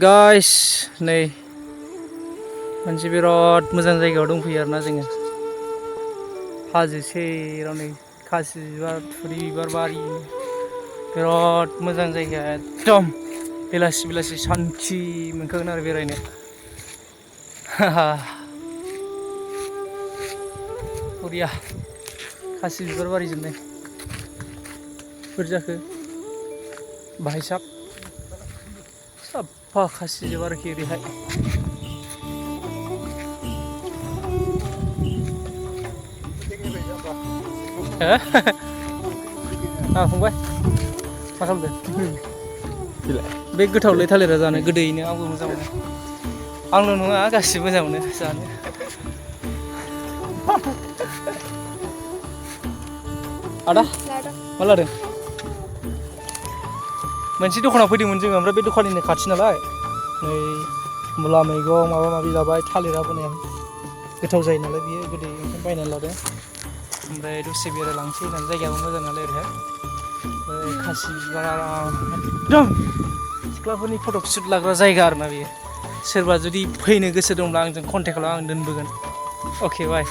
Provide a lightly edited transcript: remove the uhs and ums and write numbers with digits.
guys नै मोनसे बिराद मोजां जायगायाव दंफैयो आरोना जोङो हाजो सेराव नै खासि बिबार थुरि बिबार बारि बिराद मोजां जायगा एकदम बेलासि बेलासि सान्थि मोनखागोन आरो बेरायनो हाहा बरिया खासि बिबार बारिजोबनाय बोरै जाखो भाइसाब साफा खासिजोब आरोखि ओरैहाय फंबाय मा खालामदों बे गोथावलै थालिरा जानो गोदैयैनो आंबो मोजां मोनो आंल' नङा गासिबो मोजां मोनो जानो आदा मा लादों मोनसे दखानाव फैदोंमोन जोङो ओमफ्राय बे दखाननिनो खाथि नालाय नै मुला मैगं माबा माबि लाबाय थालिराबो नै गोथाव जायो नालाय बियो गोदै ओंखायनो बायनानै लादों ओमफ्राय दसे बेरायलांसै होननानै जायगायाबो मोजां नालाय ओरैहाय खासि बिबार एकदम सिख्लाफोरनि फट' सुट लाग्रा जायगा आरोना बेयो सोरबा जुदि फैनो गोसो दंब्ला आंजों कन्टेक्ट खालाम आं दोनबोगोन अके बाय